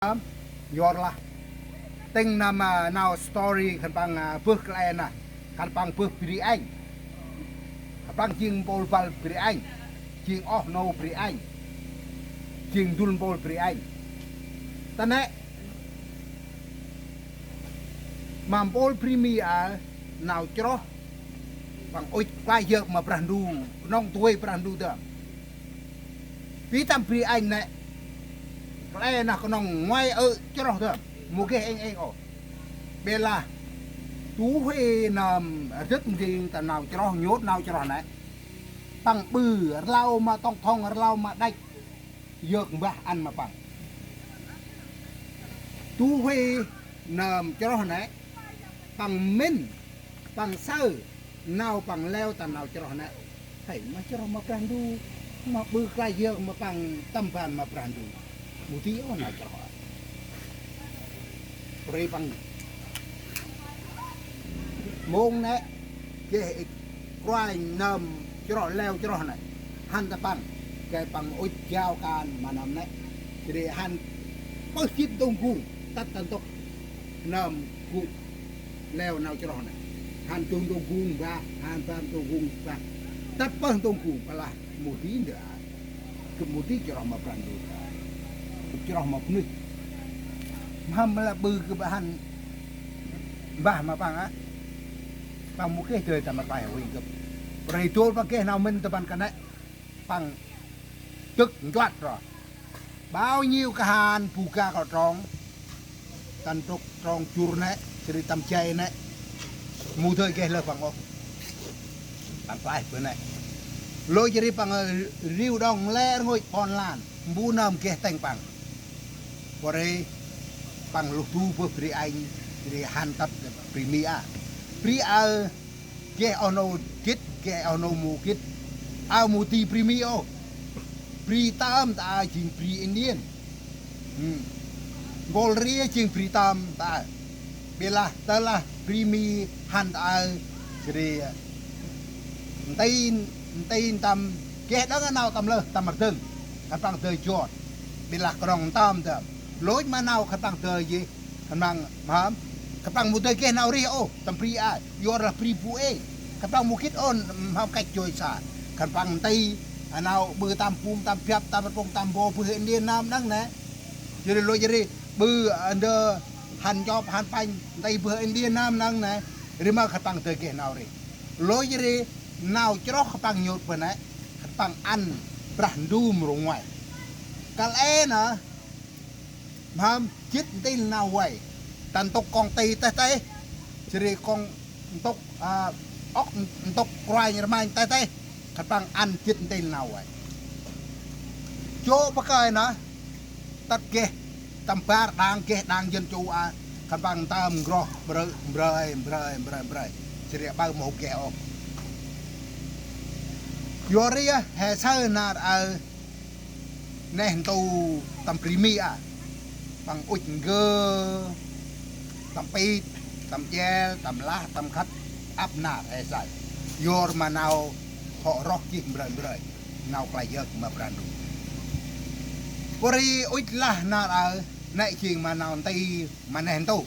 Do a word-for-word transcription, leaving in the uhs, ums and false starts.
Yor lah. Tĭng nơm, a, nau story khân păng, a, bơh kăl e nơh. Khân păng bơh bri anh. Khân păng jêng mpôl băl bri anh. Jêng oh nô bri anh. Jêng ndŭl mpôl bri anh. Ta nĕ. Ma mpôl bri Mi a, nau chroh. Păng ŭch klach yơk ma Brah Ndu. Knŏng tui Brah Ndu dơm. Bi tâm bri anh nĕ. Kăl e nơh knŏng ngoai ơ chroh dơm. Mâu geh êng êng ôh. Bê lah. Tu huê nơm rdât nding ta nau chroh, nhôt nau chroh nĕ. Păng ƀư, rlau ma tŏng thŏng, rlau ma đăch. Yơk mbah ăn ma păng. Tu huê nơm chroh nĕ. Păng mĭn, păng saơ, nau păng leo ta nau chroh nĕ. Hơi, ma chroh ma Brah Ndu, ma ƀư klach yơk ma păng tâm ban ma Brah Ndu. Mâu di ôh nau chroh. Ri păng mông nĕ, geh i kruanh nơm chroh leo chroh nĕ. Hăn ta păng, geh păng ŭch jao kan ma nơm nĕ. Jêh ri hăn pơh jêt ntŭng gung, tât ta ntŭk nơm gung. Leo nau chroh nĕ. Hăn ntŭng ntŭng gung bah, hăn bah ntŭng gung bah. Tât pơh ntŭng gung, bê lah mâu di ndơ. Gâp mâu di chroh ma Brah Ndu. Gâp chroh ma bunuyh. Mhâm lah ƀư gâp hăn mbah ma păng a. Păng mâu geh dơi ta ma tay huêng gâp. Prei dôl păng geh nau mĭn ta păng kơt nĕ. Păng dâk nchuăt ro. Bao nhiêu kahan bu ga kơ trong. Ta ntŭk trong jŭr nĕ, jêh ri tâm jay nĕ. Mâu dơi geh lơh păng ôh. Păng klaih bơh nĕ. Lôi jêh ri păng, ơ, riu đŏng lĕ rngôch ƀon lan. Mbu nơm geh tĭng păng. Pô ri păng luh du bơh bri anh, jêh ri hăn tât bri Mi a. Bri aơ, geh oh nô gĭt, geh oh nô mâu gĭt. Aơ mâu di bri Mi ôh. Bri tơm ta aơ jêng bri Indian. Hmm. Mpôl ri jêng bri tơm ta aơ. Bê lah, tơ lah bri Mi hăn ta aơ. Jêh ri, nti, nti ntăm, geh đŏng nau tâm lơh, tâm rdâng. Khân păng dơi jot. Bê lah knŏng ntơm dơm. Lôch ma nau khân păng dơi jêh. Khân păng mhâm. Khân păng mâu dơi geh nau rêh ôh, tâm bri a. Yor lah bri bu êng. Khân păng mâu gĭt ôh, mhâm kăch joi sa. Khân păng nti, a, nau ƀư tâm bum, tâm biăp, tâm rpŭng, tâm bô, bơh Indian nơm nâng nĕ. Jêh ri lôch jêh ri, ƀư, a, ndơ, hăn njop, hăn pănh, nti bơh Indian nơm nâng nĕ. Ri ma khân păng dơi geh nau rêh. Lôch jêh ri, nau chroh khân păng nhôt bơh nĕ. Khân păng ăn Brah Ndu mrô ngoai. Kăl e nơh, mhâm jêt ntil nau vay. Ta ntŭk kŏng ti têh têh. Jêh ri kŏng ntŭk, a, ŏk ntŭk kruanh rmanh têh têh. Khân păng ăn jêt ntil nau vay. Jŏ bơh kơi nơh. Tât geh tâm bar đảng, geh đảng dân chủ a. Khân păng ntơm ngroh mbrơi, mbrơi, mbrơi, mbrơi, mbrơi. Jêh ri aƀaơ mâu geh ôh. Yor ri a, he saơ nar aơ. Neh ntu tâm bri Mi a. Păng ŭch ngơ. Tâm pit, tâm jel, tâm lah, tâm khât. Ăp nar he saơ. Yor ma nau hŏ roh jêh mbrơi mbrơi. Nau klach yơk ma Brah Ndu. Pô ri ŭch lah nar aơ. Nĕ jêng ma nau nti ma neh ntu.